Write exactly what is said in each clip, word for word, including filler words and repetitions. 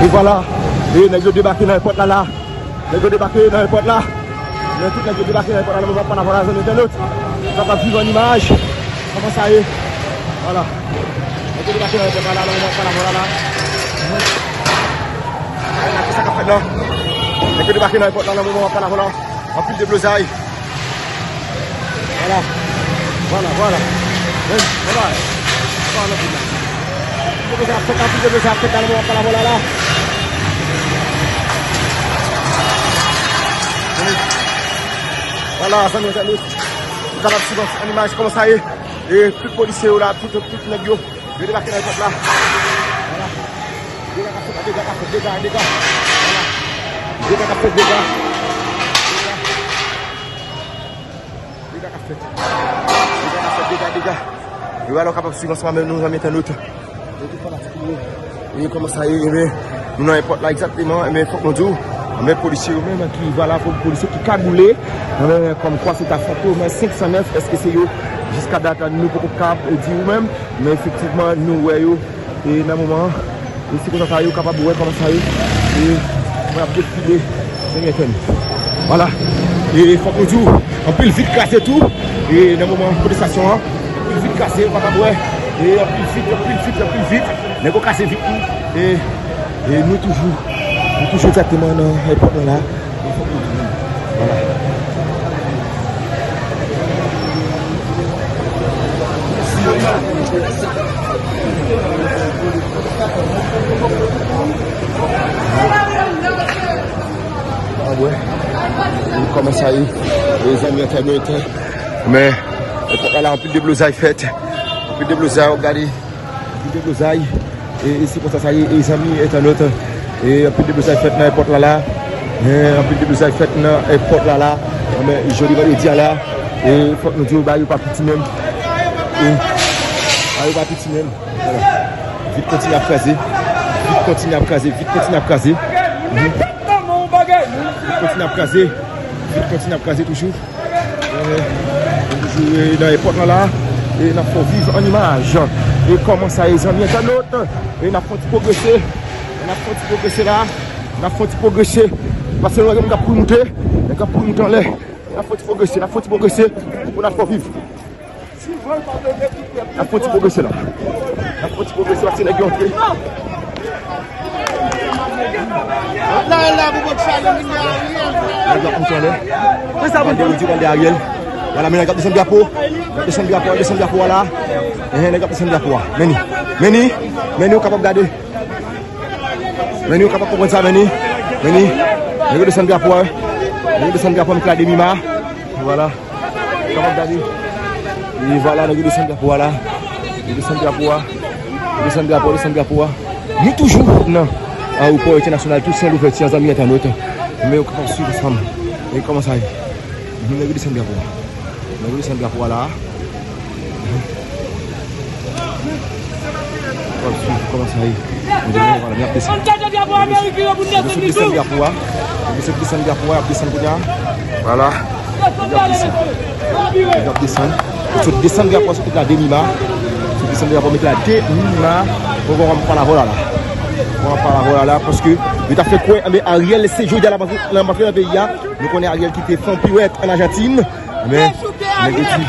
Vwala, e nèg yo debake nan èpòt la la. Nèg yo debake nan èpòt la. Men tout nèg yo debake nan èpòt la nan moman palavwa la, zanmi entènot. Sa pa viv an imaj. Kòman sa ye? Vwala. Nèg yo debake nan èpòt la la nan moman palavwa la la. Gade sa k ap fèt la. Nèg yo debake nan èpòt la nan moman palavwa la. Anpil deblozay. Vwala. Vwala, vwala. Wi, vwala. Vwala, anpil la. Anpil deblozay ap fèt, anpil deblozay ap fèt nan moman palavwa la la. Vwala, zanmi entènot. Ou kapab swiv an imaj kòman sa ye. E tout polisye yo la, tout, tout nèg yo. Yo debake nan èpòt la. Vwala. Dega k ap fèt, dega k ap fèt, dega, dega. Vwala. Dega k ap fèt, dega. Dega k ap fèt. Dega k ap fèt, dega, dega. E vwala, ou kapab swiv ansanm avèk nou, zanmi entènot. E tout fanatik nou. E kòman sa ye, ebyen, nou nan èpòt la egzakteman, ebyen, fòk nou di w, ebyen, polisye yo menm ki, vwala, pou polisye ki kagoule, ebyen, kòmkwa se ta Fantom senk san nèf, èske se yo? Jiska dat, nou poko kab di w menm, men efektivman, nou wè yo, e nan moman an, e se konsa sa yo kapab wè kòman sa ye, e mwen ap defile, zanmi entènot. Vwala, e fòk nou di w, anpil vit kraze tou, e nan moman pwotestasyon an, anpil vit kraze, ou kapab wè, e anpil vit, anpil vit, anpil vit, nèg yo kraze vit tou, e, e nou toujou, nou toujou egzakteman nan èpòt la la. Vwala. A wè. Kòman sa ye, mezanmi, entènot. Men, èpòt la la, anpil deblozay fèt. Anpil deblozay, w ap gade. Anpil deblozay. E, e se konsa sa ye, e zanmi entènot. E anpil deblozay fèt nan èpòt la la. E anpil deblozay fèt nan èpòt la la. Men, jodi vandredi a la. E fòk nou di yo, bagay yo pa piti menm. E bagay yo pa piti menm. Vwala. Vit kontinye ap kraze. Vit kontinye ap kraze. Vit kontinye ap kraze. Mhm. Vit kontinye ap kraze. Vit kontinye ap kraze toujou. Eh, nou toujou, eh, nan èpòt la la. E n ap fè w viv an imaj. E kòman sa ye, zanmi entènot? E n ap fè w ti pwogrese. N ap fè w ti pwogrese la. N ap fè w ti pwogrese. Paske nou wè gen moun k ap kouri moute. Nèg k ap kouri moute anlè. N ap fè w ti pwogrese. N ap fè w ti pwogrese. Pou n ap fè w viv. N ap fè w ti pwogrese la. N ap fè w ti pwogrese paske nèg yo antre. Nèg yo ap moute anlè. Pral de Rudy, pral de Ariel. Vwala, men nèg ap desann drapo. Nèg ap desann drapo, ap desann drapo a la. Enhen, nèg ap desann drapo a. Men ni. Men ni. Men ni, ou kapab gade. Men ni, ou kapab konprann sa, men ni. Men ni. Nèg yo desann drapo a. Nèg yo desann drapo a, met la demi ma. Vwala. Kapab gade. E vwala, nèg yo desann drapo a la. Yo desann drapo a. Yo desann drapo, desann drapo a. Nou toujou nan ayewopò entènasyonal Toussaint Louverture, zanmi entènot. Men yo kapab swiv ansanm. E kòman sa ye? Nèg yo desann drapo a. Nèg yo desann drapo a la. W ap swiv kòman sa ye. Vwala, men y ap desann. Yo sot desann drapo a. Yo sot desann drapo a, y ap desann kounye a. Vwala. Y ap desann. Y ap desann. Yo sot desann drapo a sou tout la demi ma. Sot desann drapo a, met la demi ma. Bon, bon, w ap pa la vwala la. W ap pa la vwala la, paske yo ta fè kwè, enben, Ariel se jodi a l ap antre nan peyi a. Nou konnen Ariel ki te fè yon piwèt ann Ajantin. Men, nèg yo di,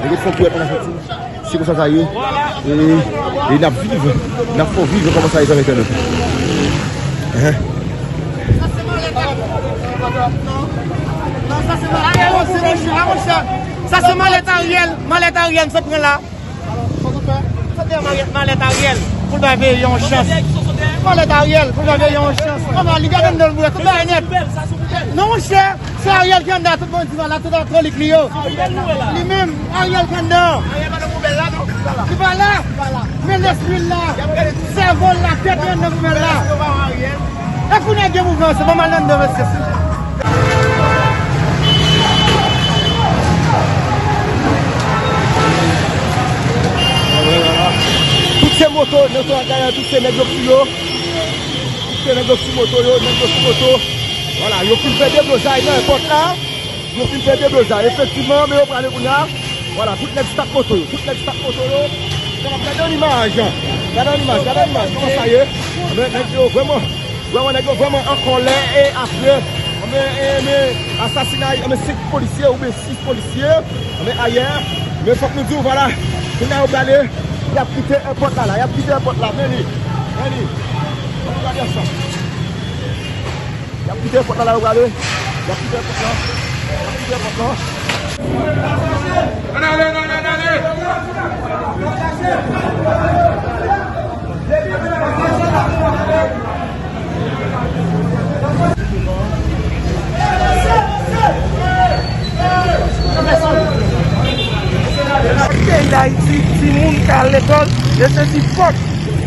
nèg yo di fè yon piwèt ann Ajantin. Se konsa sa ye. E, e n ap viv, n ap fè w viv kòman sa ye, zanmi entènot. Enhen. Sa se malèt Ariel, sa pran la. Sa te malèt, malèt Ariel, pou l bay veye yon chans. Malèt Ariel, pou l bay veye yon chans. Kòman li gade anndan l, tout bagay nèt. Non, monchè, se Ariel ki anndan a, tout bandi sa la, tout alkolik li yo. Li menm, Ariel ki anndan. Li pa la. Men lespri l la, sèvo l la, tèt li anndan poubèl la. E kounye a gen mouvman, se pa mal anndan, mesye. Tout se moto, nan to a, tout se nèg yo ki yo. Tout se nèg yo sou moto yo, nèg yo sou moto. Vwala, yo fin fè deblozay nan èpòt la. Yo fin fè deblozay, efektivman, men yo prale kounye a. Vwala, tout nèg start moto yo, tout nèg start moto yo. Gade yon imaj, gade yon imaj, gade yon imaj, kòman sa ye? Men, nèg yo vrèman. Vrèman, nèg yo vrèman an kòlè e apre, anben, e, men, asasinay, anben, senk polisye oubyen sis polisye, anben, ayè, men fòk nou di w, vwala, kounye a yo prale, y ap kite èpòt la, la, y ap kite èpòt la, men li, men li, ann gade ansanm. Y ap kite èpòt la, la, yo prale, y ap kite èpòt la, y ap kite èpòt la. Ann ale, ann ale, ann ale! Peyi Dayiti, timoun ka al lekòl, e se ti fòk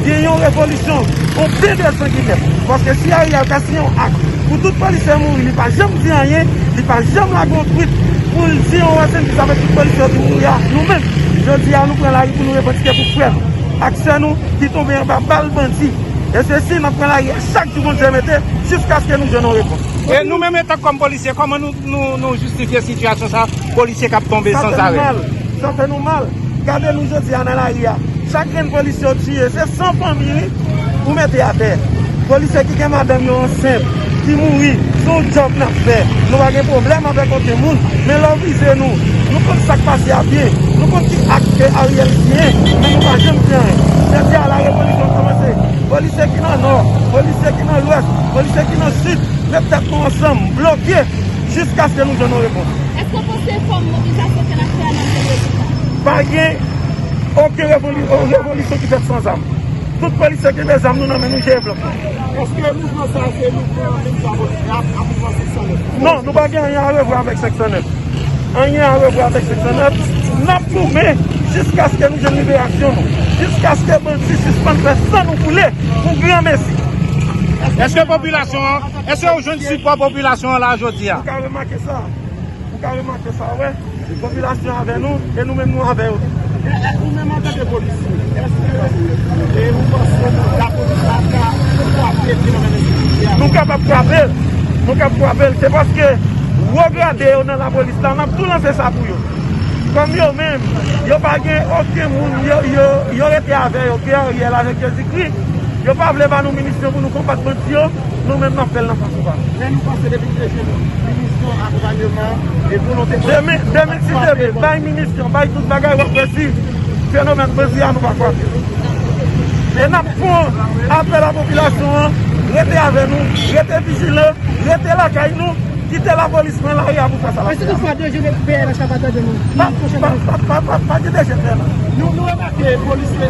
gen yon revolisyon, yon ben de san ki fèt. Paske si Ariel ta siyen yon ak pou tout polisye mouri, li pa janm di anyen, li pa janm lage yon twit pou l di yon wè se sa fè tout polisye yo ki mouri a, nou menm, jodi a, nou pran lari pou nou revandike pou frè nou ak sè nou ki tonbe anba bal bandi. E se si n ap pran lari a chak jou Bondye mete, jiskaske nou jwenn yon repons. E nou menm, etan kòm polisye, kòman nou, nou, nou jistifye sitiyasyon sa, polisye k ap tonbe san arè? Sa fè nou mal. Sa fè nou mal. Gade nou jodi a nan lari a. Chak grenn polisye w tiye, se san fanmi, wi, ou mete atè. Polisye ki gen madanm yo ansent, ki mouri, se yon djòb n ap fè. Nou pa gen pwoblèm avèk okenn moun. Men lè w vize nou, nou konn sa k pase a byen. Nou konn ki ak ke Ariel siyen, men nou pa janm di anyen. Jodi a, la revolisyon kòmanse. Polisye ki nan Nò, polisye ki nan Lwès, polisye ki nan Sid, met tèt nou ansanm, bloke, jiskaske nou jwenn yon repons. Èske w panse fòm mobilizasyon ke n ap fè a n ap jwenn rezilta? Pa gen okenn revoli-, revolisyon ki fèt san zam. Tout polisye kenbe zam nou nan men nou, jere blòk nou. Èske mouvman sa a se mouvman menm jan avèk mouvman senk san nèf? Non, nou pa gen anyen a revwa avèk senk san nèf. Anyen a revwa avèk senk san nèf. N ap goumen jiskaske nou jwenn liberasyon nou. Jiskaske bandi sispann fè san nou koule pou granmesi. Èske popilasyon an, èske w jwenn sipò popilasyon an la jodi a? Ou ka remake sa. Ou ka remake sa, wè. Popilasyon avè nou, e nou menm nou avè yo tou. E, e, ou menm antanke polisye, èske, e, ou panse lapolis la ka kwape fenomèn ensekirite a? Nou kapab kwape l. Nou kab kwape l. Se paske wo grade yo nan lapolis la, n ap tou lanse sa pou yo. Kòm yo menm, yo pa gen okenn moun, yo, yo, yo rete avè yo, ke Ariel avèk Jezikri. Yo pa vle ba nou minisyon pou nou konbat bandi yo, nou menm n ap fè l nan fas ou pa. Men nou panse depi ki te jwenn minisyon akonpanyeman e volonte politik. Demen, demen si Dye vle, bay minisyon, bay tout bagay, w ap wè si fenomèn bandi a nou pa kwape. E n ap fè yon apèl a popilasyon an, rete avè nou, rete vijilan, rete lakay nou, kite lapolis pran lari a pou fè sa l ap fè. Èske toutfwa de jèn P N H la pa tande nou? Pa, pa, pa, pa, pa, pa gen de jèn P N H. Nou, nou remake polis yo